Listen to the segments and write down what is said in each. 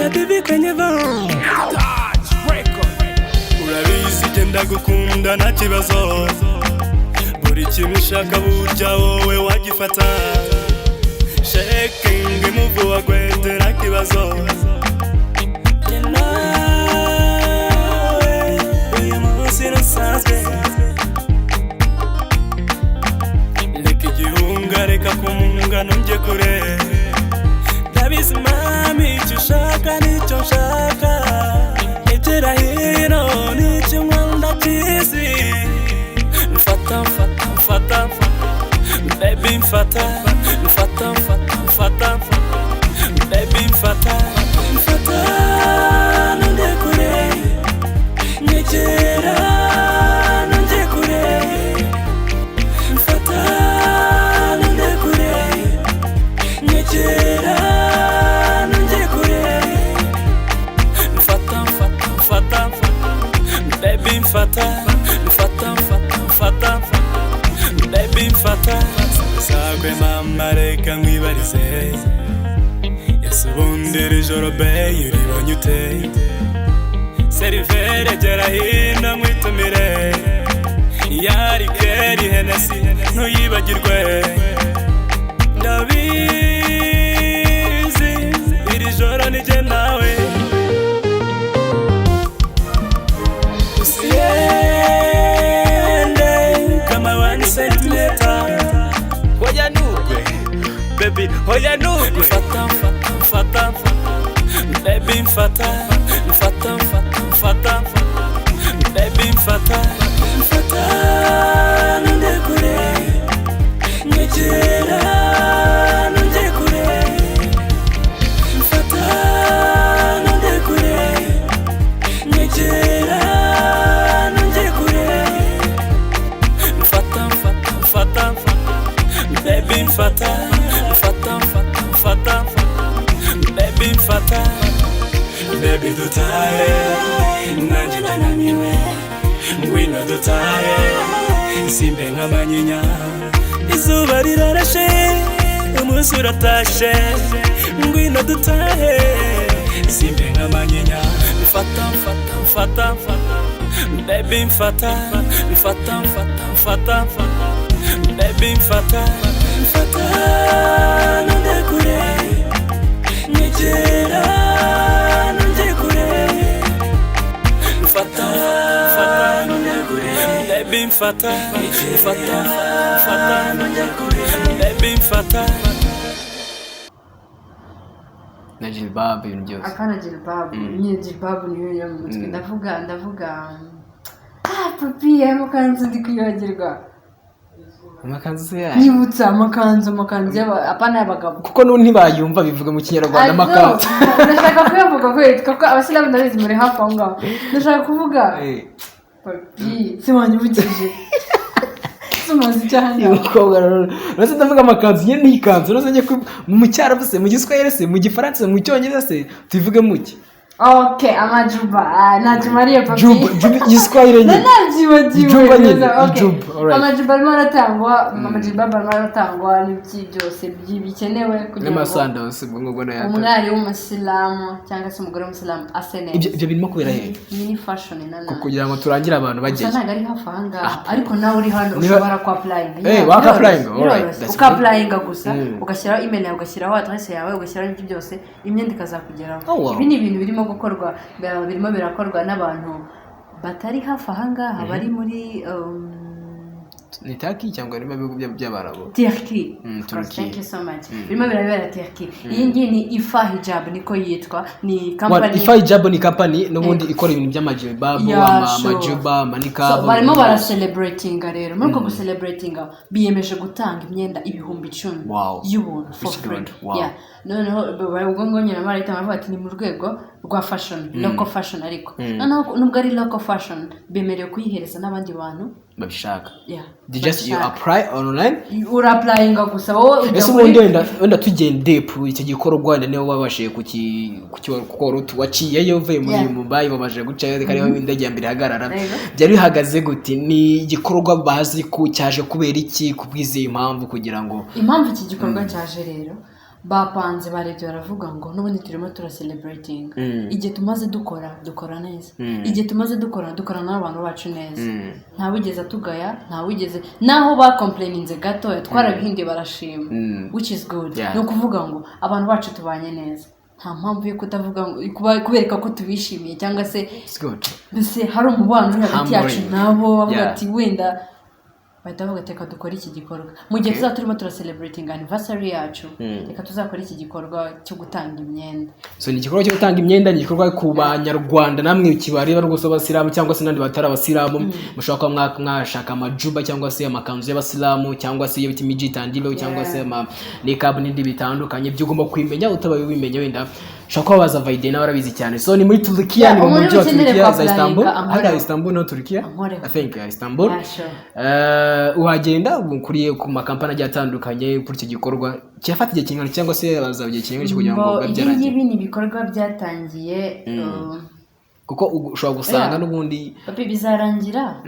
Kuna TV kwenye van. Urabizi, genda gukunda nta kibazo. Buri kimwe ushaka burya wowe wagifata. Shaking move wagwete nta kibazo. Njye nawe uyu munsi ntusanzwe. Reka igihunga, reka kumunga, ntujye kure. Ndabizi mami, icyo ushaka nicyo nshaka. Egera hino, nicyo nkunda kizi. Mfata, mfata, mfata, baby, mfata, mfata, mfata, mfata, baby, mfata, mfata, ntujye kure. Nyegera, ntujye kure. Mfata, ntujye kure. Nyegera, ntujye kure. Mfata, mfata, mfata, baby, mfata, mfata, mfata, mfata, baby, mfata. Sakwe mama, reka nkwibarize. Ese ubundi iri joro bae uribonye ute? Seriveri, gera hino nkwitumire. Ya liqueur, Hennessy, ntuyibagirwe. Ndabizi iri joro nijye nawe. Usiende kama 1 centimeter. Hoya nugwe baby, hoya nugwe. Mfata, mfata, mfata, baby, mfata, mfata, mfata, mfata, baby, mfata, mfata, ntujye kure. Nyegera, ntujye kure. Mfata, ntujye kure. Nyegera, ntujye kure. Mfata, mfata, mfata, baby, mfata, mfata, mfata, mfata, baby, mfata. Baby, dutahe, nanjye ndananiwe. Ngwino dutahe, simbe nk'amanyinya. Izuba rirarashe, umunsi uratashe. Ngwino dutahe, simbe nk'amanyinya. Mfata, mfata, mfata, baby, mfata, mfata, mfata, mfata, baby, mfata, mfata, ntujye kure. Nyegera, ntujye kure. Mfata, mfata, ntujye kure. Baby, mfata, mfata, mfata, ntujye kure. Baby, mfata. Na jilbab, ibintu byose. Akana jilbabu nyine, jilbabu niyo yo mu mutwe. Ndavuga, ah papi, aya makanzu ndi kwibagirwa. Amakanzu se yayo? Nyibutsa amakanzu apana y'abagabo. Kuko n'ubu ntibayumva, bivuga mu Kinyarwanda. I know. Amakanzu. Ndashaka kuyavuga kubera ko abasilamu ndabizi muri hafi aho ngaho. Ndashaka kuvuga papi, si wanyibukije, si umaze icyo aha Uyu ngaho. mukobwa rero, uretse ndavuga amakanzu nyine, ni ikanzu uretse njye mu Cyarabu se, mu Giswahili se, mu Gifaransa se, mu Cyongereza se, tubivuge muki? Ok, amajuba. Ah, ntacyo mariye papi. Juba, juba, Igiswahili nyine. Nanabyibagiwe. Ijuba nyine, Neza, okay. ijuba, alright. Amajuba arimo aratangwa, amajibabu arimo aratangwa n'ibiki byose bikenewe kugira ngo N'amasandawusi, ubwo ngubwo nayo. Umwari w'umusilamu cyangwa se umugore w'umusilamu ase neza. Ibyo birimo kubera hehe? Iyi ni fashion na none. Kugira ngo turangire abantu Gusa bageyo. ntabwo ari hafi aha ngaha, ariko nawe uri hano ushobora kuapplyinga. Eh, waka-applyinga, alright, that's good. Uka-applyinga gusa, ugashyiraho email yawe, ugashyiraho adresse yawe, ugashyiraho ibyo byose, imyenda ikazakugeraho. Oh, wow. Ibi ni ibintu birimo gukorwa, birimo birakorwa n'abantu batari hafi aha ngaha, bari muri Ni Turkey cyangwa ni mu bihugu by'Abarabu? Turkey. Mm, Of course, Turkey. thank you so much. Birimo birabera Turkey. Iyi ngiyi ni Ifa Hijab niko yitwa. Ni company. Ifa Hijab ni company n'ubundi ikora ibintu by'amajibabu, Yeah, sure. amajuba, amanikabu. So, barimo baracelebratinga rero. Muri uko gucelebratinga biyemeje gutanga imyenda 10,000 y'ubuntu for Which free. good. Wow. Yeah. Noneho ubwo ngo nyine barahita baravuga ati ni mu rwego rwa fashion, local fashion, ariko noneho nubwo ari local fashion bemerewe kuyihereza n'abandi bantu babishaka. Yeah, They just you babishaka. apply online. Urapplyinga gusa wowe ujya Ese ubundi wenda tugende deep, icyo gikorwa wenda niba wabashije kuko wari waciyeyo uvuye muri Mumbai, wabashije gucayo reka ariho indege ya mbere ihagarara. Yego. Byari bihagaze gute? Ni igikorwa bazi ko cyaje kubera iki, ku bw'izihe impamvu, kugira ngo Impamvu iki gikorwa cyaje rero, Bapanze, barebye, baravuga ngo n'ubundi turimo turacelebratinga igihe tumaze dukora, dukora neza, igihe tumaze dukora, dukorana n'abantu bacu neza, ntawigeze atugaya, ntawigeze, naho bacomplaininze gatoya twarabihinduye, barashima, which is good. Ni ukuvuga ngo abantu bacu tubanye neza, nta mpamvu yo kutavuga kubereka ko tubishimiye cyangwa se It's good. mbese hari umubano uri hagati yacu Humbling. nabo. Bavuga ati wenda bahita bavuga ati reka dukore iki gikorwa mu gihe tuzaba turimo turacelebratinga anniversary yacu, reka tuzakore iki gikorwa cyo gutanga imyenda. So ni igikorwa cyo gutanga imyenda, ni igikorwa ku banyarwanda namwe kibareba rwose, abasilamu cyangwa se n'abandi batari abasilamu. Mushobora kuba mwashaka amajuba cyangwa se amakanzu y'abasilamu cyangwa se iyo bita imijitandilo cyangwa se ama niqab n'indi bitandukanye. Ibyo ugomba kubimenya, utabaye ubimenya wenda ushobora kuba wabaza Vayide, nawe arabizi cyane. So ni muri Turukiya, Yeah, ni mu umuntu mujyi wa ukeneye Turukiya za kwapplyinga, Istanbul. ankoreho. Hariya Istanbul no Turukiya. Ankoreho. I think Istanbul. Yeah, sure. Uhagenda ukuriye ku makampani agiye atandukanye kuri icyo gikorwa. Kirafata igihe kingana cyangwa se bazaba igihe kingana iki kugira ngo Ngo bibe ibi byarangiye? ngibi ni ibikorwa byatangiye Kuko ushobora gusanga n'ubundi papi, bizarangira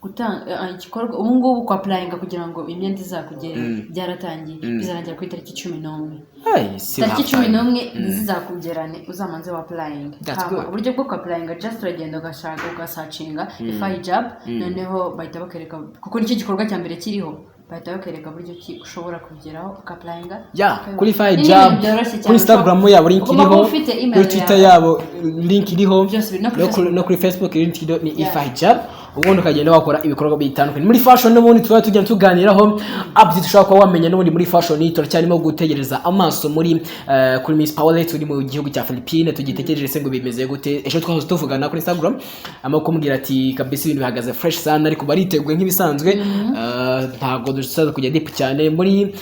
gutanga igikorwa ubu ngubu kwapplyinga kugira ngo imyenda izakugere byaratangiye, bizarangira ku itariki 11. Hey, si Tariki half cumi time. n'umwe zizakugerane, uzamanze wapplyinga. That's good. Uburyo bwo kwapplyinga, just uragenda ugashaka, ugasearchinga Ifa Hijab, noneho bahita bakwereka, kuko nicyo gikorwa cya mbere kiriho, bahita bakwereka buryo ki ushobora kubigeraho ukapplyinga. Ya, kuri Ni Ifa ibintu Hijab, byoroshye cyane. kuri Instagram yabo link Ugomba iriho, kuba ufite email kuri Twitter yawe. yabo link iriho, Byose biri no kuri no kuri Facebook link iriho, ni Yeah. Ifa Hijab. Ubundi ukagenda wakora ibikorwa bitandukanye muri fashion. N'ubundi tuba tugenda tuganiraho update ushobora kuba wamenya. N'ubundi muri fashion turacyarimo gutegereza amaso muri kuri Miss Paulette uri mu gihugu cya Philippines. Tugitegereje se ngo bimeze gute? Ejo twahoze tuvugana kuri Instagram, arimo kumbwira ati kabisa ibintu bihagaze fresh sana, ariko bariteguye nk'ibisanzwe. Ntabwo dusaza kujya deep cyane. Muri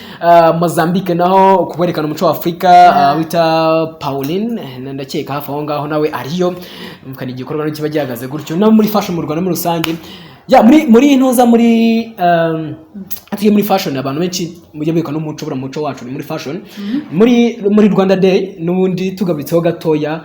Mozambique naho kwerekana umuco wa Afurika, wita Pauline, ndakeka hafi aho ngaho nawe ariyo mukana, igikorwa kiba gihagaze gutyo. No muri fashion mu Rwanda muri rusange, ya muri ntuza muri tugiye muri fashion, abantu benshi mujye bibuka n'umuco, buriya muco wacu ni muri fashion. Muri Rwanda Day n'ubundi tugabitseho gatoya,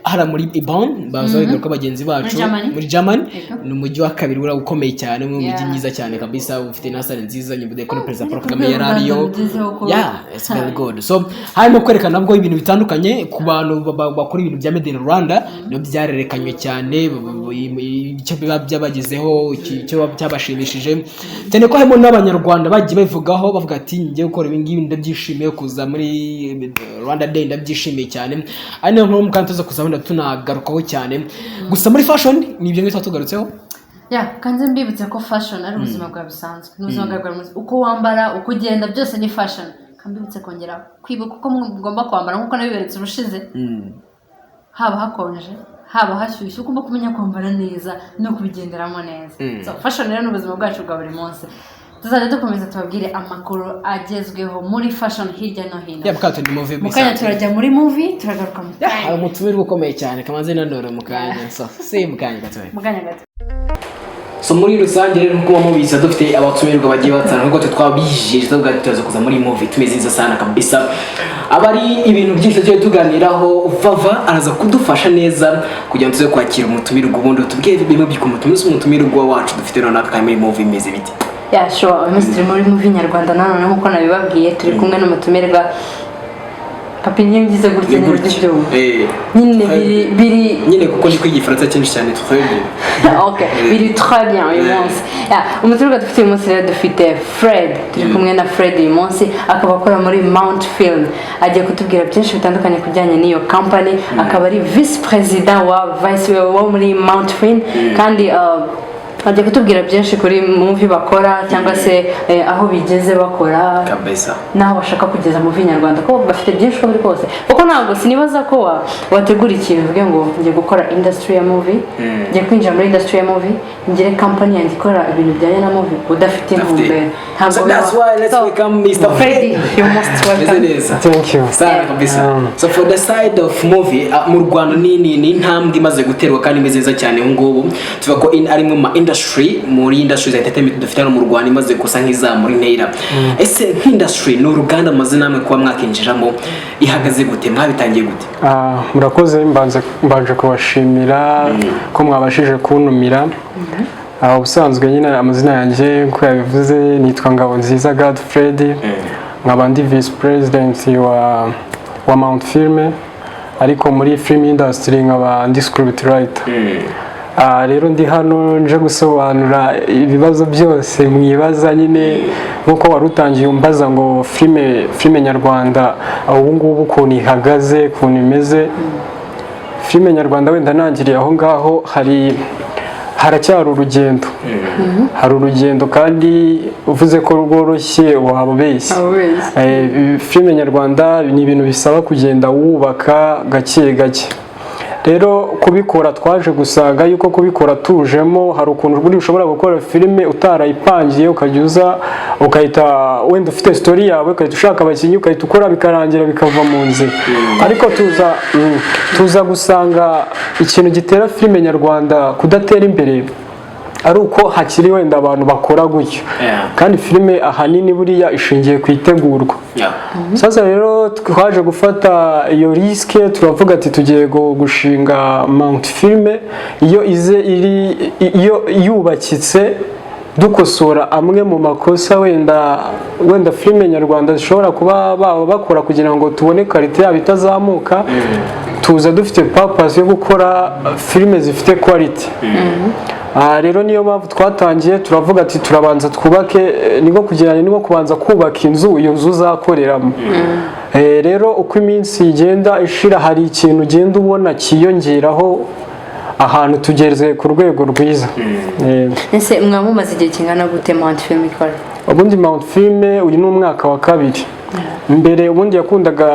hara muri Bonn baza bigaruka bagenzi bacu. Muri Germany. Muri Germany. Yego. Ni umujyi wa kabiri uriya ukomeye cyane, umwe mu mijyi myiza cyane kabisa, ufite na salle nziza. Nyuma ko na Perezida Paul Ariko Kagame urwego yari u Rwanda ariyo. rugezeho ko Yeah, it's very good. So harimo kwerekana nabwo ibintu bitandukanye ku bantu bakora ibintu bya made in Rwanda, nabyo byarerekanywe cyane, icyo biba byabagezeho, icyo byabashimishije cyane, ko harimo n'abanyarwanda bagiye babivugaho, bavuga ati ngiye gukora ibi ngibi, ndabyishimiye kuza muri Rwanda Day, ndabyishimiye cyane. Ari nayo nkuru kandi tuza kuza wenda tunagarukaho cyane. Gusa muri fashion ni ibyo ngibyo tuba tugarutseho. Ya, kandi mbibutse ko fashion ari ubuzima bwawe busanzwe, ni ubuzima bwawe bwa buri munsi, uko wambara, uko ugenda, byose ni fashion. Kandi mbibutse kongera kwibuka uko mugomba kwambara nk'uko nabiberetse ubushize, haba hakonje, haba hashyushye, ugomba kumenya kwambara neza no kubigenderamo neza. So fashion rero ni ubuzima bwacu bwa buri munsi. Tuzajya dukomeza tubabwire amakuru agezweho muri fashion hirya no hino. Ya, mukato ni movie. Mu kanya turajya muri movie, turagaruka mu Hari kanya. umutumirwa ukomeye cyane, kamanze nanone mu kanya. So si mu kanya gatoya. Mu kanya gato. So muri rusange rero, nk'uko mubizi, dufite abatumirwa bagiye batandukanye, nk'uko twe twabijeje, tuvuga ati turaza kuza muri movie tumeze neza sana kabisa. Aba ari ibintu byinshi tugiye tuganiraho. Vava araza kudufasha neza kugira ngo tuze kwakira umutumirwa, ubundi tubwire bimwe by'umutumirwa. Umutumirwa wacu dufite noneho aka muri movie imeze bite? Yeah, sure. Uyu munsi turi muri movie nyarwanda nanone nk'uko nabibabwiye, turi kumwe n'umutumirwa. Papi, niyo ngize gutya Ni nyine gutya. byumva Eh. nyine biri Nyine kuko ndi kwiga igifaransa cyinshi cyane, très bien. Ok, biri très bien uyu munsi. Yeah, umutumirwa dufite uyu munsi rero, dufite Fred. Turi kumwe na Fred uyu munsi, akaba akora muri Mount Film. Agiye kutubwira byinshi bitandukanye ku bijyanye n'iyo company, akaba ari vice president wa vice wo muri Mount Film, kandi agiye kutubwira byinshi kuri movie bakora cyangwa se aho bigeze bakora Kabisa. n'aho bashaka kugeza movie nyarwanda, ko bafite byinshi uko biri kose, kuko ntabwo sinibaza ko wategura ikintu uvuge ngo ngiye gukora industry ya movie, ngiye kwinjira muri industry ya movie, ngire company yanjye ikora ibintu bijyanye na movie, udafite intumbero. Ntabwo So that's why let's So, welcome Mr. Freddy, you most Meze welcome. neza. Thank you. Sana kabisa. So for the side of movie, mu Rwanda ni intambwe imaze guterwa kandi imeze neza cyane ubu ngubu. Tuvuga ko ari imwe mu ma industry, muri industry za entertainment dufite hano mu Rwanda, imaze gusa nk'izamura intera. Ese nk'industry, ni uruganda mumaze namwe kuba mwakinjiramo, ihagaze gute? Mwabitangiye gute? Murakoze, mbanje kubashimira ko mwabashije kuntumira. Ubusanzwe nyine amazina yanjye nk'uko yabivuze nitwa Ngabonziza Godfred. Nkaba ndi vice president wa Mount Film, ariko muri film industry nkaba ndi script writer. Rero ndi hano nje gusobanura ibibazo byose mwibaza nyine, nk'uko wari utangiye umbaza ngo filime nyarwanda ubu ngubu ukuntu ihagaze, ukuntu imeze. Filime nyarwanda, wenda nangiriye aho ngaho, haracyari urugendo, hari urugendo, kandi uvuze ko rworoshye waba ubeshye. Filime nyarwanda ni ibintu bisaba kugenda wubaka gake gake. Rero kubikora, twaje gusanga yuko kubikora tujemo, hari ukuntu buri ushobora gukora filime utarayipangiye, ukajya uza ukahita wenda ufite story yawe, ugahita ushaka abakinnyi, ugahita ukora, bikarangira bikava mu nzira. Ariko tuza gusanga ikintu gitera filime nyarwanda kudatera imbere ari uko hakiri wenda abantu bakora gutyo, kandi filime ahanini buriya ishingiye ku itegurwa. Sasa rero twaje gufata iyo risque, turavuga ati tugiye gushinga Mount Filme, iyo ize iri iyo yubakitse, dukosora amwe mu makosa wenda filime nyarwanda zishobora kuba baba bakora kugira ngo tubone qualité yabo itazamuka. Tuza dufite purpose yo gukora filime zifite quality. Rero niyo mpamvu twatangiye turavuga ati turabanza twubake, niko kugereranya, niko kubanza kubaka inzu, iyo nzu uzakoreramo. Rero uko iminsi igenda ishira, hari ikintu ugenda ubona cyiyongeraho, ahantu tugeze ku rwego rwiza. Ese mwaba mumaze igihe kingana gute Mount Film ikora? Ubundi Mount Film uyu ni umwaka wa kabiri. Mbere ubundi yakundaga,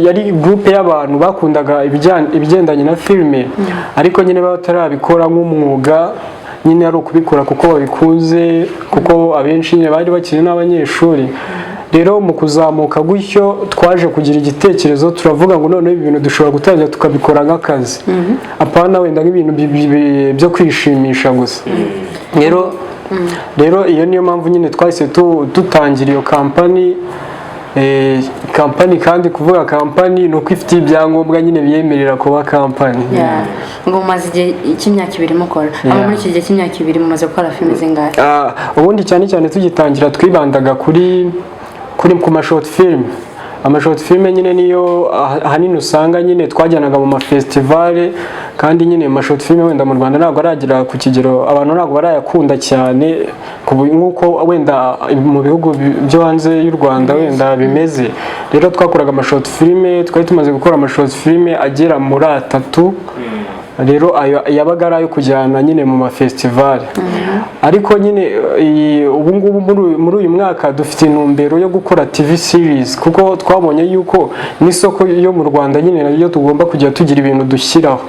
yari groupe y'abantu bakundaga ibigendanye na filime, ariko nyine baba batarabikora nk'umwuga, nyine ari ukubikora kuko babikunze, kuko abenshi nyine bari bakiri n'abanyeshuri. Rero mu kuzamuka gutyo, twaje kugira igitekerezo, turavuga ngo noneho ibi bintu dushobora gutangira tukabikora nk'akazi, apana wenda nk'ibintu byo kwishimisha gusa. Rero iyo niyo mpamvu nyine twahise dutangira iyo kampani. Kampani, kandi kuvuga kampani ni uko ifite ibyangombwa nyine biyemerera kuba kampani. Yeah. Ngo mumaze igihe cy'imyaka 2 mukora aba, muri iki gihe cy'imyaka 2 mumaze gukora filime zingahe? Ubundi cyane cyane tugitangira twibandaga kuri kuri ku ma short film. Ama short film nyine niyo ahanini usanga nyine twajyanaga mu mafestivale, kandi nyine ama short film wenda mu Rwanda ntabwo aragera ku kigero, abantu ntabwo barayakunda cyane nk'uko wenda mu bihugu byo hanze y'u Rwanda wenda bimeze. Rero twakoraga ama short film, twari tumaze gukora ama short film agera muri atatu. Rero ayo yabaga ari ayo kujyana nyine mu mafestivale, ariko nyine ubu ngubu muri uyu mwaka dufite intumbero yo gukora TV series, kuko twabonye yuko n'isoko yo mu Rwanda nyine nayo tugomba kujya tugira ibintu dushyiraho.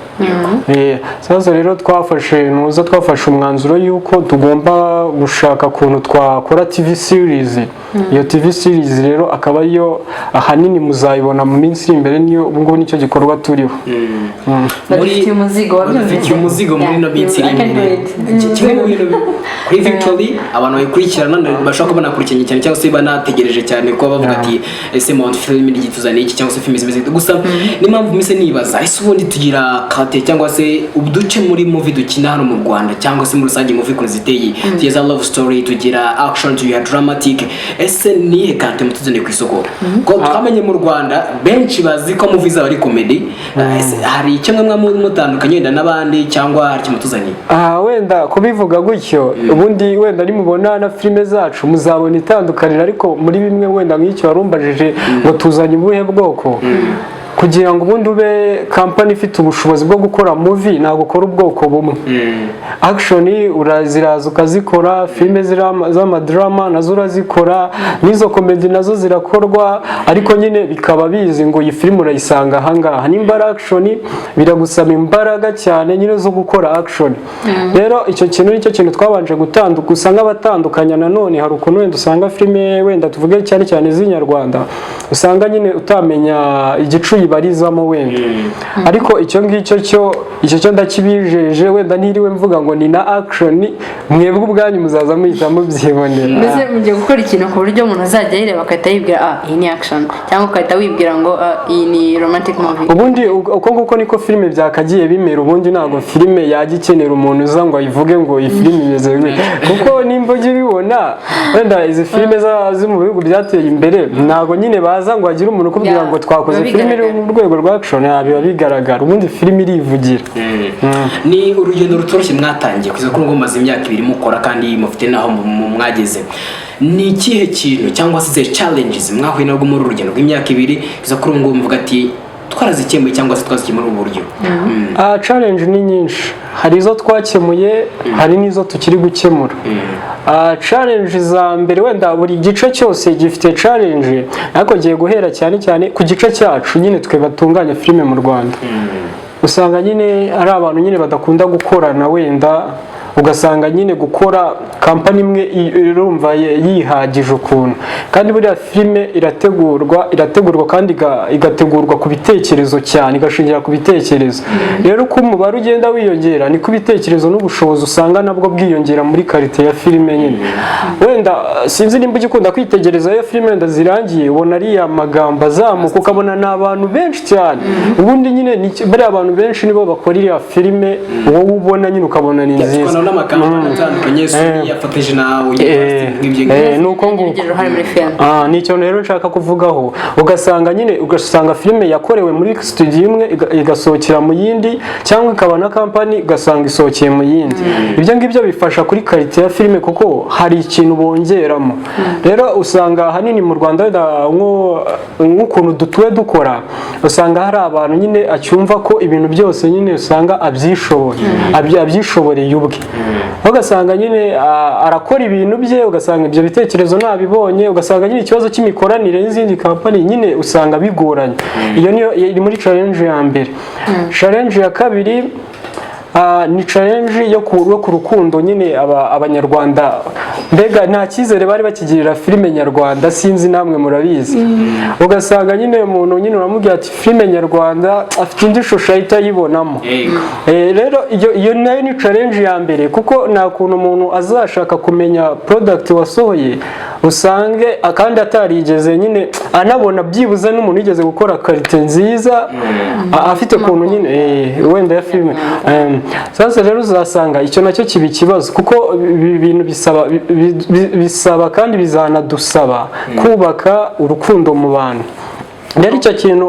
Sasa rero twafashe umwanzuro yuko tugomba gushaka ukuntu twakora TV series. Iyo TV series rero akaba ariyo ahanini muzayibona mu minsi iri imbere, niyo ubu ngubu nicyo gikorwa turiho. Badufitiye umuzigo, wabyumvise? Badufitiye umuzigo muri ino minsi iri I can't imbere. wait. Kimwe mu bintu kuri Victory abantu bayikurikirana bashobora kuba banakurikiranye cyane, cyangwa se banategereje cyane, kuba bavuga ati ese Mount Film ryituzaniye iki, cyangwa se filime zimeze gute? Gusa niyo mpamvu mise nibaza, ese ubundi tugira kate cyangwa se uduce muri movie dukina hano mu Rwanda, cyangwa se muri rusange movie ukuntu ziteye? Tugira za love story, tugira action, tugira dramatic. Ese nihe kate mutuzaniye ku isoko, ko twamenye mu Rwanda benshi bazi ko movie zaba ari comedy? Ese hari icyo mwe mutandukanye wenda n'abandi, cyangwa hari icyo mutuzaniye? Aha wenda kubivuga gutyo, ubundi wenda nimubona na filime zacu muzabona itandukaniro, ariko muri bimwe wenda nk'icyo warumbajije ngo tuzanye ubuhe bwoko, kugira ngo ubundi ube kampani ifite ubushobozi bwo gukora movie, ntabwo ukora ubwoko bumwe. Action uraziraza ukazikora, filime z'amadrama nazo urazikora, n'izo comedy nazo zirakorwa, ariko nyine bikaba bizi ngo iyi filime urayisanga ahangaha. Nimba ari action, biragusaba imbaraga cyane nyine zo gukora action. Rero icyo kintu nicyo kintu twabanje gutanduka, usanga abatandukanya. Nanone hari ukuntu wenda usanga filime, wenda tuvuge cyane cyane iz'inyarwanda, usanga nyine utamenya igice. uyibarizamo wenda. Ariko icyo ngicyo cyo, icyo cyo ndakibijeje. Wenda ntiriwe mvuga ngo ni na action, mwebwe ubwanyu muzaza muhita mubyibonera. Mbese mugiye gukora ikintu ku buryo umuntu azajya yireba agahita yibwira: "Ah, iyi ni action," cyangwa ugahita wibwira ngo: "Ah, iyi ni romantic movie"? Ubundi uko nguko niko filime byakagiye bimera. Ubundi ntabwo filime yajya ikenera umuntu uza ngo ayivuge ngo iyi filime imeze gutya, kuko nimba ujya ubibona, wenda izi filime zo mu bihugu byateye imbere, ntabwo nyine baza ngo hagire umuntu ukubwira ngo twakoze biba filime iri bigaragara. mu rwego rwa action. Biba bigaragara. Ubundi filime irivugira. Ni urugendo rutoroshye mwatangiye kugeza kuri ubu, mumaze imyaka 2 mukora kandi mufite n'aho mwageze. Ni ikihe kintu cyangwa se izihe challenges mwahuye nabwo muri uru rugendo rw'imyaka 2 kugeza kuri ubu ngubu, muvuga ati twarazikemuye cyangwa se twazikemuye muri ubu buryo? Challenge ni nyinshi. Hari izo twakemuye, hari n'izo tukiri gukemura. Challenge za mbere, wenda buri gice cyose gifite challenge, ariko ngiye guhera cyane cyane ku gice cyacu nyine, twe batunganya filime mu Rwanda. Usanga nyine ari abantu nyine badakunda gukorana. Wenda ugasanga nyine gukora kampani imwe irumva yihagije ukuntu, kandi buriya filime irategurwa kandi igategurwa ku bitekerezo cyane, igashingira ku bitekerezo. Rero uko umubare ugenda wiyongera, niko ibitekerezo n'ubushobozi usanga nabwo bwiyongera muri qualité ya filime nyine. Wenda sinzi nimba ujya ukunda kwitegereza, iyo filime wenda zirangiye, ubona ariya magambo azamuka, ukabona ni abantu benshi cyane. Ubundi nyine bariya abantu benshi nibo bakora iriya filime wowe ubona nyine, ukabona ni nziza. Tukabona n'amakampani atandukanye, Sony yafatanyije na University, nk'ibyo ngibyo. Ni uko nguko. Bigira uruhare muri filime. Ni icyo rero nshaka kuvugaho. Ugasanga nyine, ugasanga filime yakorewe muri studio imwe igasohokera mu yindi, cyangwa ikaba na kampani, ugasanga isohokeye mu yindi. Ibyo ngibyo bifasha kuri qualité ya filime, kuko hari ikintu bongeramo. Rero usanga ahanini mu Rwanda, wenda nk'ukuntu dutuwe dukora, usanga hari abantu nyine acyumva ko ibintu byose nyine usanga abyishoboye, abyishoboreye ubwe. Ugasanga nyine arakora ibintu bye, ugasanga ibyo bitekerezo ntabibonye, ugasanga nyine ikibazo cy'imikoranire n'izindi kampani nyine usanga bigoranye. Iyo niyo iri muri challenge ya mbere. Challenge ya kabiri ni challenge yo ku rukundo nyine. Abanyarwanda mbega nta cyizere bari bakigirira filime nyarwanda, sinzi namwe murabizi. Ugasanga nyine umuntu nyine uramubwira ati filime nyarwanda, afite indi shusho ahita ayibonamo. Rero iyo nayo ni challenge ya mbere, kuko nta kuntu umuntu azashaka kumenya product wasohoye, usange kandi atarigeze nyine anabona byibuze n'umuntu wigeze gukora qualité nziza, afite ukuntu nyine wenda ya filime. Sasa rero uzasanga icyo nacyo kiba ikibazo, kuko ibi bintu bisaba bisaba kandi bizanadusaba kubaka urukundo mu bantu. Rero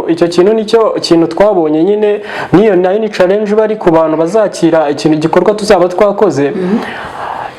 icyo kintu nicyo kintu twabonye nyine, niyo nayo ni challenge bari ku bantu bazakira ikintu, igikorwa tuzaba twakoze.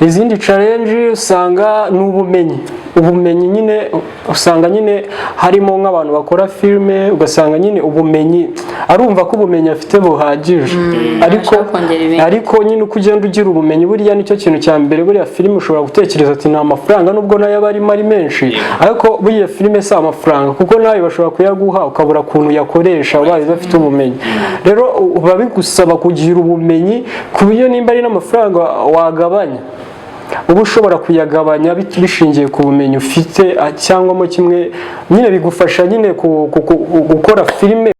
Izindi challenge usanga ni ubumenyi nyine. Usanga nyine harimo nk'abantu bakora filime, ugasanga nyine ubumenyi, arumva ko ubumenyi afite buhagije, ariko Ashaka kongera ibindi. Ariko nyine uko ugenda ugira ubumenyi, buriya nicyo kintu cya mbere. Buriya filime ushobora gutekereza ati ni amafaranga, nubwo nayo aba arimo ari menshi, ariko buriya filime si amafaranga, kuko nawe bashobora kuyaguha ukabura ukuntu uyakoresha ubaye udafite ubumenyi. Rero biba bigusaba kugira ubumenyi, ku buryo nimba ari n'amafaranga wagabanya, uba ushobora kuyagabanya bishingiye ku bumenyi ufite, cyangwa mo kimwe nyine bigufasha nyine gukora filime.